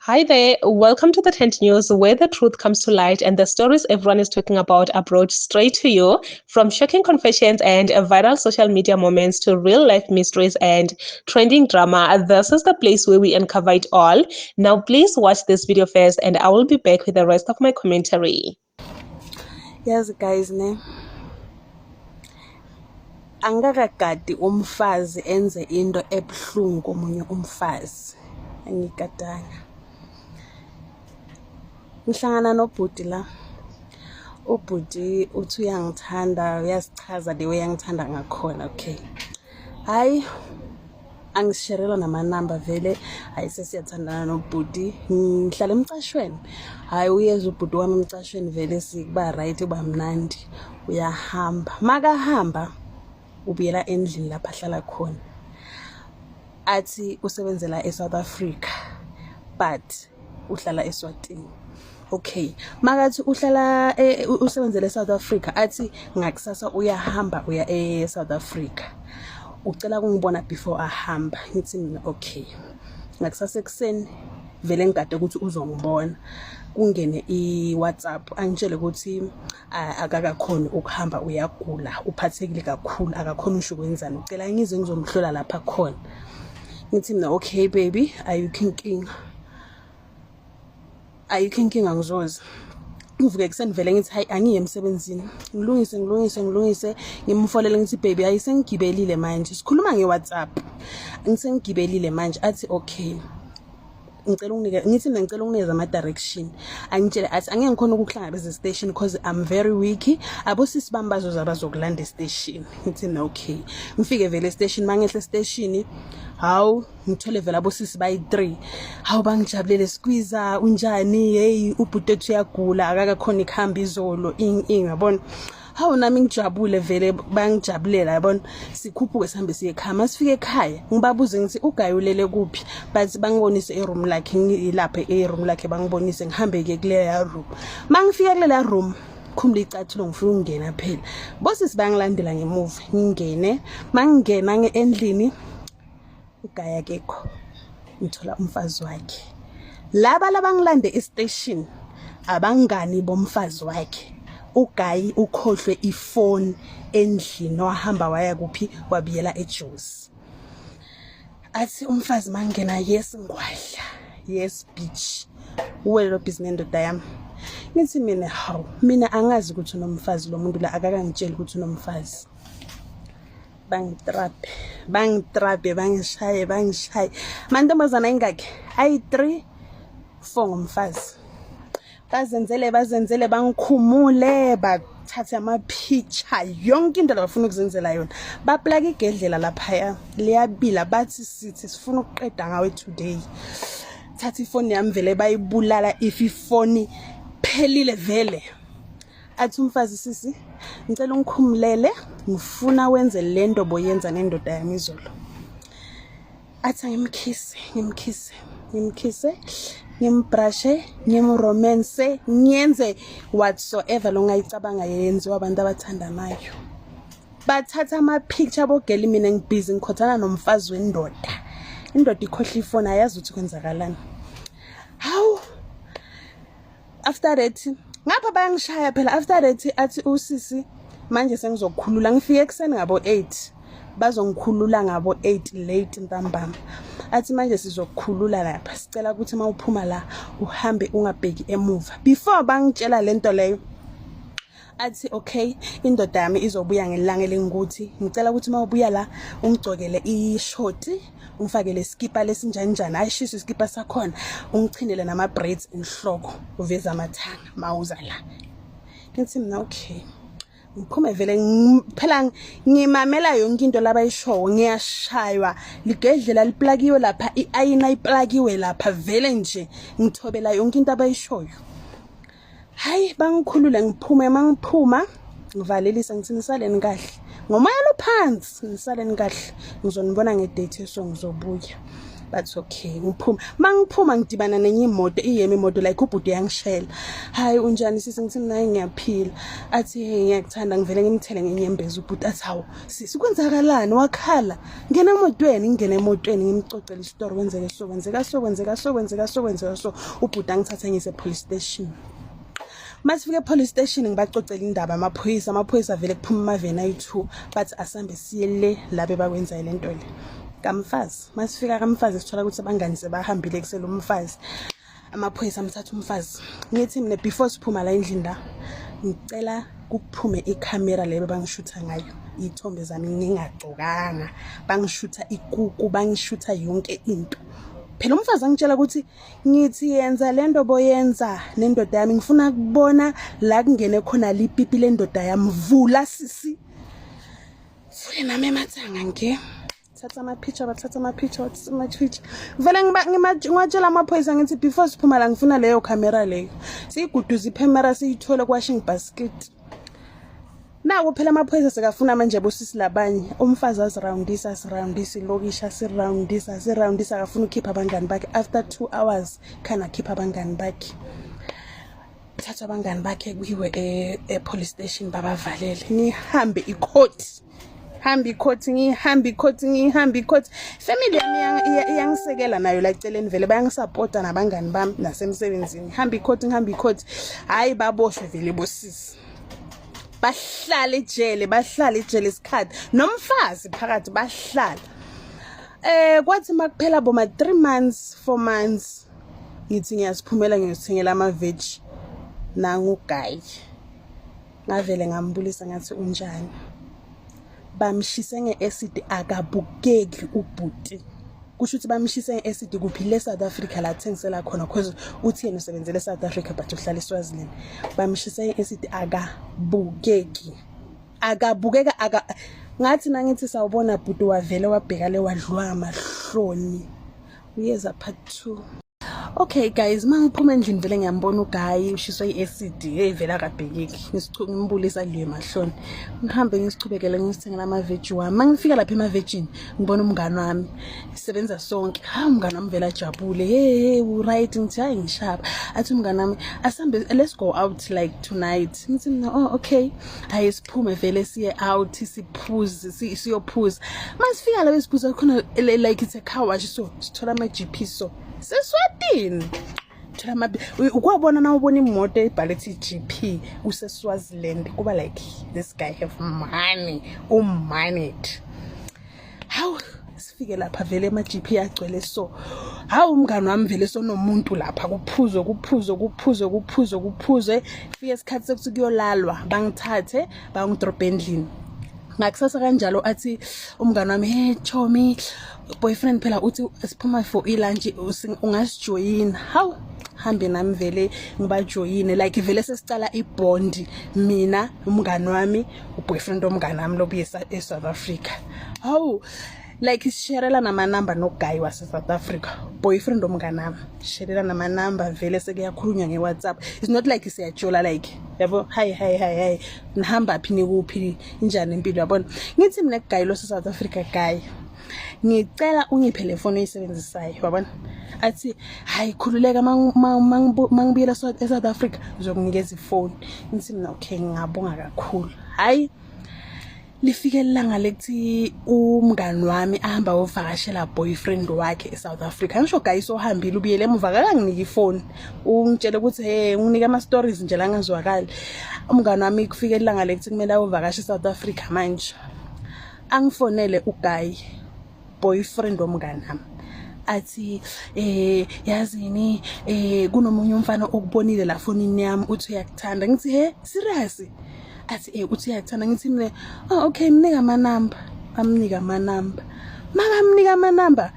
Hi there, welcome to the Tent News, where the truth comes to light and the stories everyone is talking about are brought straight to you. From shocking confessions and viral social media moments to real life mysteries and trending drama, this is the place where we uncover it all. Now, please watch this video first, and I will be back with the rest of my commentary. Yazi guys ne, angikakagadi umfazi enze into ebuhlungu komunye umfazi, angigadanga. Ngihlangana nobhuti la, ubhuti uthi uyangithanda, uyasichaza the way angithanda ngakhona. Okay, hayi, angisherela namanamba vele. Hayi, sesiyathandana nobhuti, ngihlala emcashweni. Hayi, uyeza ubhuti wami emcashweni vele, sikuba right, uba mnandi. Uyahamba, makahamba ubuyela endlini lapho ahlala khona. Athi usebenzela eSouth Africa but uhlala eSwatini. Okay, makathi uhlala usebenzela eSouth Africa, athi ngakusasa uyahamba, uya eSouth Africa, ucela kungibona before ahamba. Ngithi mina okay. Ngakusasa ekuseni vele ngigade ukuthi uzongibona, kungene i-WhatsApp angitshele ukuthi akakakhoni ukuhamba, uyagula, uphathekile kakhulu, akakhoni usho ukwenzani, ucela ngize ngizomhlola lapha khona. Ngithi mina okay baby, ayikho inkinga, ayikho inkinga, ngizoza. Ngivuke ekuseni vele, ngithi hayi, angiye emsebenzini, ngilungise, ngilungise, ngilungise, ngimfonele, ngithi baby, hayi, sengigibelile manje. Sikhuluma nge-WhatsApp, ngisengigibelile manje. Athi okay, ngicela unginike. Ngithi mina ngicela unginikeze ama-direction. Angitshele, athi angeke ngikhona ukukuhlangabeza e-station because I'm very weak, abosisi bami bazoza bazokulanda e-station. Ngithi mina okay. Ngifike vele e-station, mangehla e-station, hawu, ngithole vele abosisi bayi-3. Hawu, bangijabulele, "Squeezer, unjani? Hey, ubhuti ethu uyagula, akakakhona ikuhamba izolo." Ing ing, yabona. Hawu, nami ngijabule vele, bangijabulela, yabona. Sikhuphuke, sihambe siye ekhaya. Masifike ekhaya ngibabuze, ngithi uguy ulele kuphi? Bathi bangibonise iroom lakhe, ngilapha eroom lakhe, bangibonise. Ngihambe-ke kuleya room. Mangifika kuleya room, khumula icathulo, ngifuna ukungena phela, bosisi bangilandela ngemuva. Ngingene, mangingena endlini uguy akekho, ngithola umfazi wakhe. Laba labangilande estation abangani bomfazi wakhe. Uguy ukhohlwe ifoni endlini, wahamba waya kuphi? Wabuyela eJozi. Athi umfazi mangena, "Yes ngwadla, yes bitch, uwele lo business nendoda yami." Ngithi mina hawu, mina angazi ukuthi unomfazi lo muntu la, akakangitsheli ukuthi unomfazi. Bangitrape, bangitrape, bangishaye, bangishaye. Mantombazana ingakhi? Ayi-3, 4 ngomfazi. Bazenzele, bazenzele, bangikhumule, bathathe ama-picture, yonke into labafuna ukuzenzela yona. Baplaka igedlela laphaya, liyabila. Bathi sithi sifuna ukuqeda ngawe today. Thatha ifoni yami vele, bayibulala. If ifoni phelile vele, athi umfazi, "Sisi, ngicela ungikhumulele, ngifuna wenze le nto boyenza nendoda yami izolo." Athi angimkhise, ngimkhise, ngimkhise, ngimbrashe, ngimromance, ngiyenze whatsoever lo ngayicabanga yenziwa abantu abathandanayo. Bathatha ama-picture bogeli, mina ngibhizi ngikhothana nomfazi wendoda. Indoda ikhohlwa ifoni, ayazi ukuthi kwenzakalani. Hawu, after that ngapha bayangishaya phela. After that athi usisi, "Manje sengizokukhulula." Ngifike ekuseni ngabo 8, bazongikhulula ngabo 8 late ntambama. Athi manje sizokukhulula lapha, sicela ukuthi uma uphuma la uhambe ungabheki emuva. Before bangitshela lento leyo, athi okay, indoda yami izobuya ngelanga elingukuthi, ngicela ukuthi uma ubuya la ungigcokele ishoti, ungifakele iskipa lesinjani njani, ayishiso iskipa sakhona, ungichinele nama braids enhloko, uveza amathanga mawuza la. Ngithi mina okay. Ngiphume vele, phela ngimamela yonke into labayishowo. Ngiyashaywa, ligedlela liplakiwe lapha, iayina iplakiwe lapha, vele nje ngithobela yonke into abayishoyo. Hayi, bangikhulule, ngiphume. Mangiphuma ngivalelisa, ngithi nisaleni kahle, ngomoya lo phansi, nisaleni kahle, ngizonibona ngedate, so ngizobuya. Bathi okay, ngiphuma. Mangiphuma ngidibana nenye imoto, iyemi imoto like ubhuti uyangishela. Hayi, unjani sisi? Ngithi mina ngiyaphila. Athi, "Hey, ngiyakuthanda." Ngivele ngimthele ngenyembezi ubhuti. Athi, "Hawu sisi, kwenzakalani?" Wakhala. Ngena emotweni, ngingena emotweni, ngimcocela isitori. Kwenzeke so, kwenzeka so, kwenzeka so, kwenzeka so, kwenzeka so. Ubhuti angithathe ngise police station. Masifika e-police station, ngibacocela indaba amaphoyisa. Amaphoyisa vele kuphuma amaveni ayi-2, bathi asambe siye le la bebakwenza le nto le kamfazi. Masifika kamfazi, sithola ukuthi abangani sebahambile, kusele umfazi. Amaphoyisa amthatha umfazi. Ngithi mina, before siphuma la endlini la, ngicela kuphume ikhamera le bangishutha ngayo iy'thombe zami ngingagcokanga, bangishutha ikuku, bangishutha yonke into. Phela umfazi angitshela ukuthi ngithi yenza lento boyenza nendoda yami, ngifuna kubona la kungene khona lipipi lendoda yami. Vula sisi, vule nami emathanga. Nge thatha ama-picture, bathatha ama-picture, bathatha ama-picture. Vele ngiwatshela amaphoyisa, ngithi before siphuma la, ngifuna leyo khamera leyo. Siyiguduze ikhamera, siyithole ku-washing basket. Naku phela amaphoyisa sekafuna manje bosisi labanye. Umfazi azirawundisa, asirawundisa ilokishi, asirawundisa, asirawundisa, akafuna ukukhipha abangani bakhe. After 2 hours khana akhipha abangani bakhe, thathwa abangani bakhe, kuyiwe e-police station, babavalele. Ngihambe ikhoti, hambe ikhoti, ngihambe ikhoti, ngihambe ikhoti. Family yami iyangisekela nayo la eceleni, vele bayangisapota nabangani bami nasemsebenzini. Ngihambe ikhoti, ngihambe ikhoti. Hhayi, baboshwe vele bosisi, bahlala ejele, bahlala ejele isikhathi, nomfazi phakathi, bahlala. Kwathi makuphela boma 3 months, 4 months, ngithi ngiyasiphumela ngiyothengela ama-veg, nangu guy. Ngavele ngambulisa, ngathi unjani? Bamshise nge-acid, akabukeki ubhuti. Kusho ukuthi bamshise nge-acid kuphi? Le South Africa la athengisela khona, cause uthi yena usebenzele e-South Africa but uhlala eSwaziland. Bamshise nge-acid, akabukeki, akabukeka aka. Ngathi nangithi sawubona bhuti, wavele wabheka le, wadliwa amahloni. Uyeza part 2. Okay guys, mangiphuma endlini vele ngiyambona uguy ushiswa i-acid. Hey, vele akabhekeki. Ngimbulisa, adliwe emahloni. Ngihambe ngisichubekele ngisithengela amaveji wami. Mangifika lapha emavejini, ngibona umngani wami, sisebenza sonke. Ha, umngani wami vele ajabule, "Hey, hey, u-right?" Ngithi, "Hayi, ngishapa." Athi umngani wami, "Asambe, let's go out like tonight." Ngithi mina, "Oh, okay." Hayi, siphume vele siye out, siphuze, siyophuza. Masifika la besiphuza khona, like it's a car wash, so sithola ama-GP, so seswatini thola ama ukwabona na ubona imoto ebhale ethi GP useSwaziland, kuba like this guy have money, umoneyed. Hawu, sifike lapha vele ama-GP agcwele, so hawu, umngani wami vele sonomuntu lapha, kuphuzwe, kuphuzwe, kuphuzwe, kuphuzwe, kuphuzwe. Fike isikhathi sokuthi kuyolalwa, bangithathe bangidrobhe endlini. Ngakusasa kanjalo athi umngani wami, "Hey chomi, boyfriend phela uthi siphuma for ilunch, ungasijoyina?" Hawu, hambe nami vele ngibajoyine. Like vele sesicala ibond, mina, umngani wami, uboyfriend womngani wami lobuye e-South Africa. Hawu, like sisherela namanamba noguy wase-South Africa, boyfriend womngani wami, sherela namanamba vele, sekuyakhulunywa nge-WhatsApp. It's not like siyajola, like yabo, hayi hayi hayi hayi, nihamba phi, nikuphi, injani impilo, yabona. Ngithi mina kuguy lo South Africa guy, "Ngicela ungiphe le phone oyisebenzisayo," wabona. Athi, "Hayi, khululeka, mangibuyela e-South Africa ngizokunikeza ifoni." Ngithi mina, "Okay, ngingabonga kakhulu." Hayi, lifike ilanga lekuthi umngani wami ahamba ayovakashela boyfriend wakhe eSouth Africa. Ngisho guys, ohambile, ubuyele emuva, kakanginiki ifoni, ungitshele ukuthi hey, unginike ama stories nje la ngazwakali. Umngani wami kufike ilanga lekuthi kumele ayovakasha eSouth Africa. Manje angifonele uguy, boyfriend womngani wami, athi, "Yazini, kunomunye umfana okubonile la fonini yami, uthi uyakuthanda." Ngithi, "He, serious?" Athi, "Uthi uyakuthanda." Ngithi mina, "Oh, okay, mnika amanamba." Amnika amanamba. Maka amnika amanamba,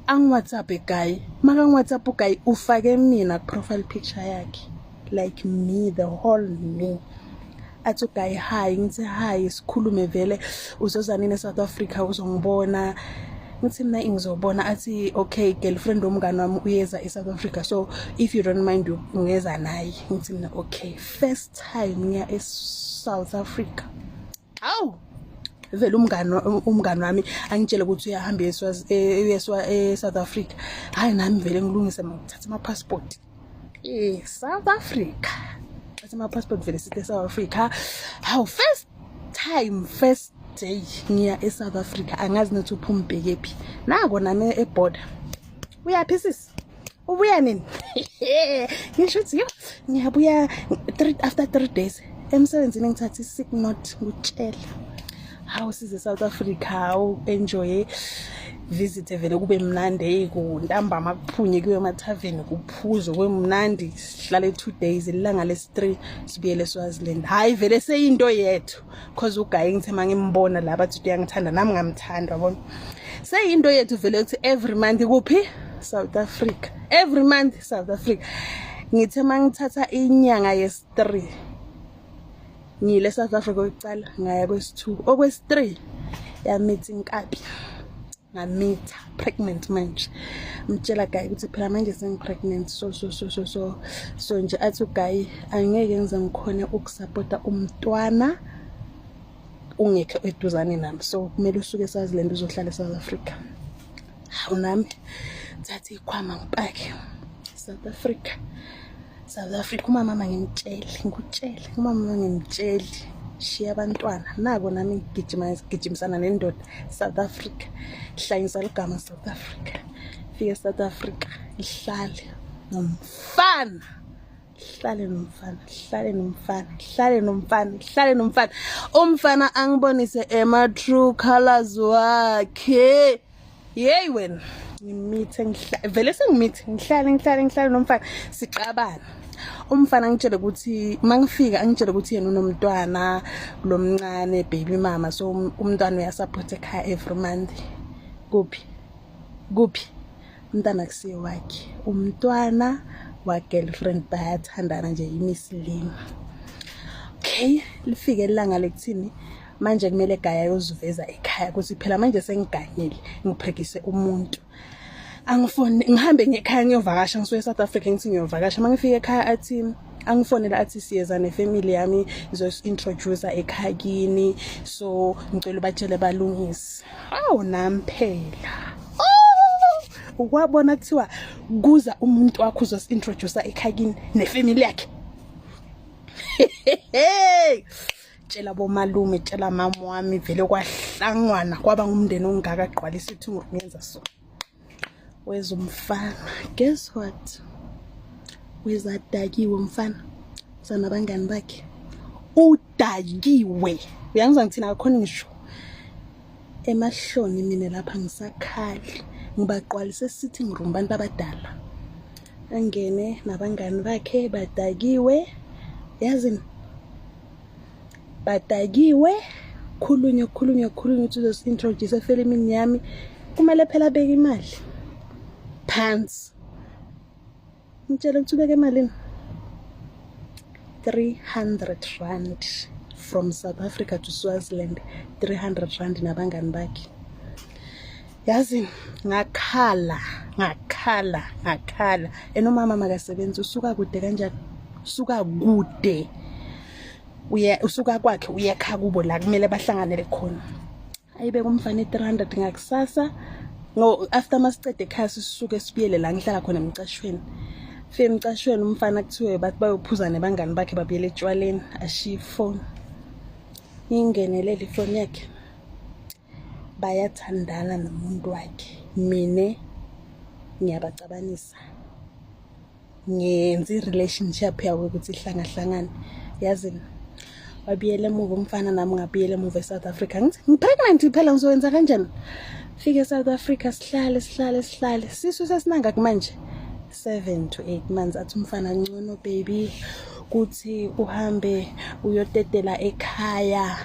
angi-WhatsApp guy. Maka ngi-WhatsApp guy, ufake mina profile picture yakhe, like me, the whole me. Athi uguy, "Hi." Ngithi, "Hi." Sikhulume vele, "Uzoza nini eSouth Africa uzongibona?" Ngithi mina, "Ngizobona." Athi, "Okay, girlfriend womngani wami uyeza eSouth Africa, so if you don't mind ungeza naye." Ngithi mina, "Okay." First time ngiya eSouth Africa. Hawu. Vele umngani wami angitshele ukuthi uyahamba e-South Africa. Hhayi, nami vele ngilungise, ngithathe ama-passport e-South Africa, thathe ama-passport vele, sithi e-South Africa. Hawu, first time, first day ngiya e-South Africa, angazi nokuthi uphuma ubhekephi. Nako nami e-border, "Uyaphi sisi? Ubuya nini?" Ngisho ukuthi, "Yo, ngiyabuya after 3 days emsebenzini, ngithatha i-sick note." Ngutshela, hawu, size South Africa, hawu, enjoy visit, vele kube mnandi. Kuntambama kuphunye kuyo emathaveni, kuphuzwe, kube mnandi, sihlale 2 days. Ilanga lesi-3 sibuyele eSwaziland. Hhayi, vele seyinto yethu, 'cause u-guy ngithe uma ngimbona la, bathi uyangithanda, nami ngamthanda, wabona, seyinto yethu vele ukuthi every month kuphi? South Africa, every month South Africa. Ngithe uma ngithatha inyanga yesi-3 ngiyile South Africa okucala, ngaya kwesi-2, okwesi-3 yamitha inkabi, ngamitha, pregnant manje. Mtshela guy ukuthi phela manje sengi-pregnant, so so so so so so nje. Athi u-guy, "Angeke ngize ngikhone ukusapota umntwana ungekho eduzane nami, so kumele usuke eSwaziland uzohlala eSouth Africa." Hawu, nami thatha ikhwama, ngipake, South Africa, South Africa. Umama mangimtshele, ngikutshele, umama mangimtsheli, shiya abantwana. Nako nami ngigijima, gijimisana nendoda South Africa, hlanyisa ligama South Africa. Fike South Africa, ihlale nomfana, hlale nomfana, hlale nomfana, hlale nomfana, hlale nomfana. Umfana angibonise ema true colors wakhe. Yeyi wena, ngimithe, vele sengimithe, ngihlale, ngihlale, ngihlale nomfana, sixabana. Umfana angitshele ukuthi mangifika, angitshele ukuthi yena unomntwana lomncane, baby mama, so umntwana uyasupport ekhaya every month. Kuphi kuphi? Umntwana kusiye wakhe, umntwana wa girlfriend, bayathandana nje, imisilima. Okay, lifike ilanga lekuthini manje kumele guy ayoziveza ekhaya ukuthi phela manje sengiganyile, ngiphekise umuntu. Angifone, ngihambe ngekhaya ngiyovakasha, ngisuke eSouth Africa, ngithi ngiyovakasha. Mangifika ekhaya, athi angifonela, athi, "Siyeza nefamily yami, izosi-introduce ekhaya kini, so ngicela ubatshele balungise." Awu, nami phela, oh, ukwabona kuthiwa kuza umuntu wakho uzosi-introduce ekhaya kini nefamily yakhe. Hey, tshela bomalume, tshela mama wami, vele kwahlangwana, kwaba ngumndeni ongaka, gqwalisa ithungu, ngenza so. Weza umfana, guess what? Weza dakiwe umfana, sanabangani bakhe, udakiwe. Uyangizwa ngithina? Akakhona ngisho emahloni. Mina lapha ngisakhali, ngibaqwalise sitting room, bantu abadala. Angene nabangani bakhe, badakiwe, yazini, badakiwe. Khulunywe, khulunywe, khulunywe ukuthi uzosi-introduce efelimini yami, kumele phela abeke imali phansi. Ngitshele ukuthi ubeke emalini? R300 from South Africa to Swaziland, R300 nabangani bakhe. Yazi, ngakhala, ngakhala, ngakhala. Enomama makasebenzi, usuka kude kanjani? Usuka kude, uye usuka kwakhe uyekha kubo la kumele bahlanganele khona. Ayibeka umfana i-300. Ngakusasa ngo after masicede ekhaya, sisuke sibuyele la ngihlala khona emcashweni. Fike emcashweni, umfana kuthiwe bathi bayophuza nebangani bakhe, babuyele etshwaleni, ashiye ifoni. Ingenelele ifoni yakhe, bayathandana nomuntu wakhe. Mina ngiyabacabanisa, ngenza i-relationship yabo ukuthi ihlangahlangane. Yazini, wabuyela emuva umfana, nami ngabuyela emuva e-South Africa. Ngithi ngi-pregnant phela, ngizowenza kanjani? Fike e-South Africa, sihlale, sihlale, sihlale. Sisu sesinangaki manje? 7 to 8 months. Athi umfana, "Ngcono baby kuthi uhambe uyotetela ekhaya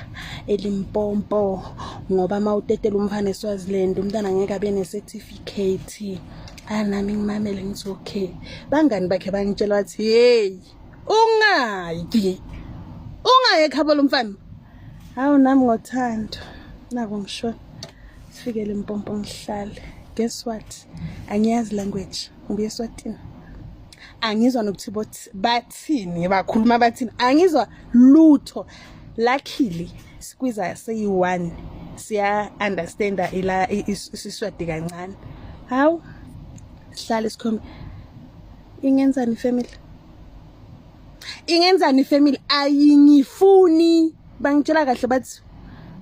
eLimpopo, ngoba uma utetela umfana eSwaziland, umntana ngeke abe ne-certificate." Ah, nami ngimamele, ngithi okay. Bangani bakhe bangitshela, bathi, "Hey, ungayi, ungayi ekhabo lomfana." Hawu, nami ngothando nako ngishona. Sifike Limpopo, ngihlale. Guess what? Angiyazi language, ngibuye eSwatini, angizwa nokuthi bathini, bakhuluma bathini, angizwa lutho. Luckily sikwiza seyi-one, siya-understanda ila isiswati kancane. Hawu, sihlale sikhombe ingenzani family, ingenzani family, ayingifuni. Bangitshela kahle bathi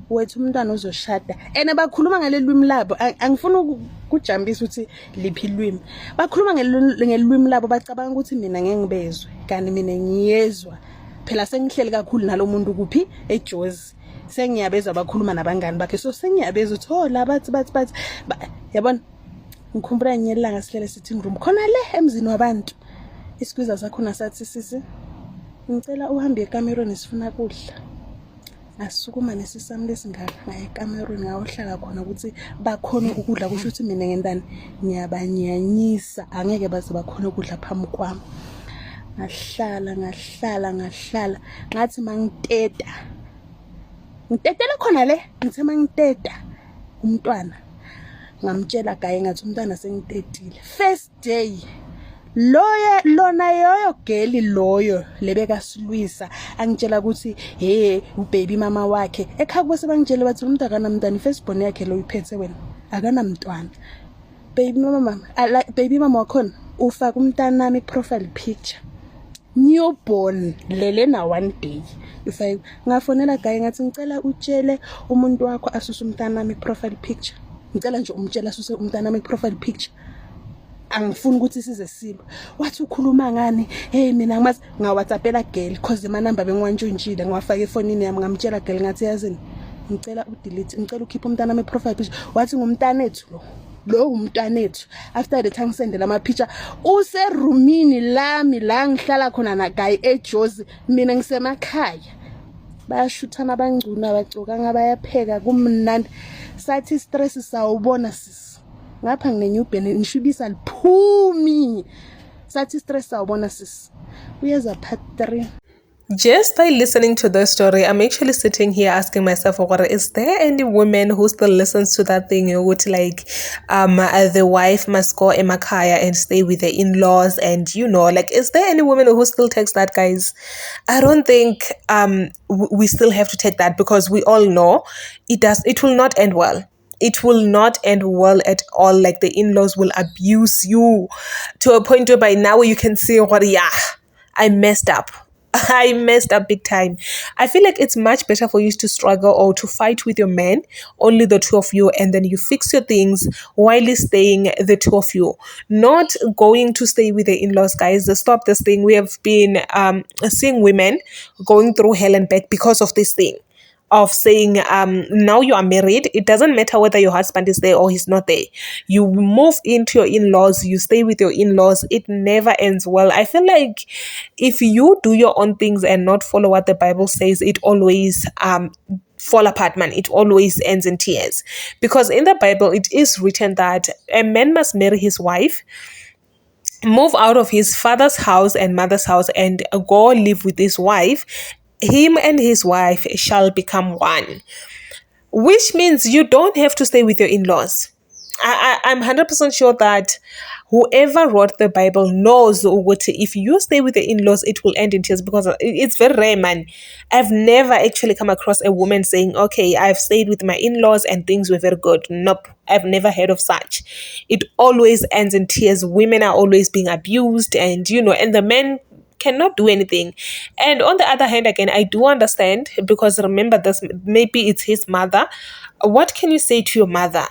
wethu umntwana uzoshada, and bakhuluma ngaleli lwimi labo. Angifuni ukujambisa ukuthi liphi ilwimi bakhuluma ngelwimi labo. Bacabanga ukuthi mina ngeke ngibezwe, kanti mina ngiyezwa phela. Sengihleli kakhulu nalo muntu kuphi eJozi, sengiyabezwa bakhuluma nabangani bakhe, so sengiyabezwa ukuthi oh la bathi bathi bathi yabona. Ngikhumbula ngelinye ilanga sihlele sitting room khona le emzini wabantu, isikwiza sakhona sathi, "Sisi, ngicela uhambe ekamerweni, sifuna kudla." Ngasukuma nesisami lesingaka, ngaya ekamerweni, ngayohlala khona ukuthi bakhone ukudla. Kusho ukuthi mina ngentani, ngiyabanyanyisa, angeke baze bakhone ukudla phambi kwami. Ngahlala, ngahlala, ngahlala, ngathi mangiteta, ngitetela khona le, ngithe mangiteta umntwana, ngamtshela gaye, ngathi umntwana sengitetile. First day loya lona yoyo girl loyo lebekasilwisa, angitshela ukuthi hey, ubaby mama wakhe ekhaya bese bangitshela bathi umuntu akanamntwana, i-first born yakhe lo iphethe wena, akanamntwana. Baby mama, mama baby mama wakhona ufaka umntanami profile picture, newborn lele na one day ifake. Ngafonela gaye, ngathi ngicela utshele umuntu wakho asuse umntanami profile picture, ngicela nje umtshela asuse umntanami profile picture, angifuni ukuthi size silwe. Wathi ukhuluma ngani? Hey, mina ngimazi. Ngawhatsappela girl, cause amanamba bengiwantshontshile, ngiwafaka efonini yami. Ngamtshela girl, ngathi yazini, ngicela udelete, ngicela ukhiphe umntana wami profile picture. Wathi ngumntanethu lo, lo umntwanethu. After that angisendela ama-picture userumini lami la ngihlala khona nagayi eJozi, mina ngisemakhaya. Bayashuthana, bangcuna, bagcokanga, bayapheka, kumnandi. Sathi stress sawubona sisi, ngapha ngine-newborn, ngishubisa liphumi. Sathi stress sawubona sisi, uyeza part 3. Just by listening to the story, I'm actually sitting here asking myself, what is there any woman who still listens to that thing? Which like, the wife must go emakhaya and stay with the in-laws, and like, is there any woman who still takes that, guys? I don't think we still have to take that, because we all know it does. It will not end well. It will not end well at all. Like, the in-laws will abuse you to a point where by now you can see what, yeah, I messed up. I messed up big time. I feel like it's much better for you to struggle or to fight with your man, only the two of you, and then you fix your things while staying the two of you. Not going to stay with the in-laws, guys. Stop this thing. We have been seeing women going through hell and back because of this thing of saying now you are married, it doesn't matter whether your husband is there or he's not there, you move into your in-laws, you stay with your in-laws. It never ends well. I feel like if you do your own things and not follow what the Bible says, it always fall apart, man. It always ends in tears, because in the Bible it is written that a man must marry his wife, move out of his father's house and mother's house, and go live with his wife. Him and his wife shall become one, which means you don't have to stay with your in-laws. I'm 100% sure that whoever wrote the Bible knows what if you stay with the in-laws, it will end in tears, because it's very rare, man. I've never actually come across a woman saying, okay, I've stayed with my in-laws and things were very good. Nope, I've never heard of such. It always ends in tears. Women are always being abused, and and the men cannot do anything. And on the other hand, again, I do understand, because remember this, maybe it's his mother. What can you say to your mother?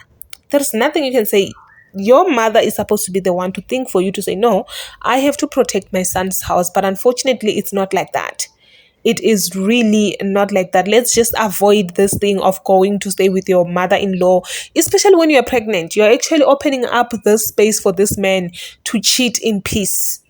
There's nothing you can say. Your mother is supposed to be the one to think for you, to say, no, I have to protect my son's house. But unfortunately, it's not like that. It is really not like that. Let's just avoid this thing of going to stay with your mother-in-law, especially when you're pregnant. You're actually opening up this space for this man to cheat in peace.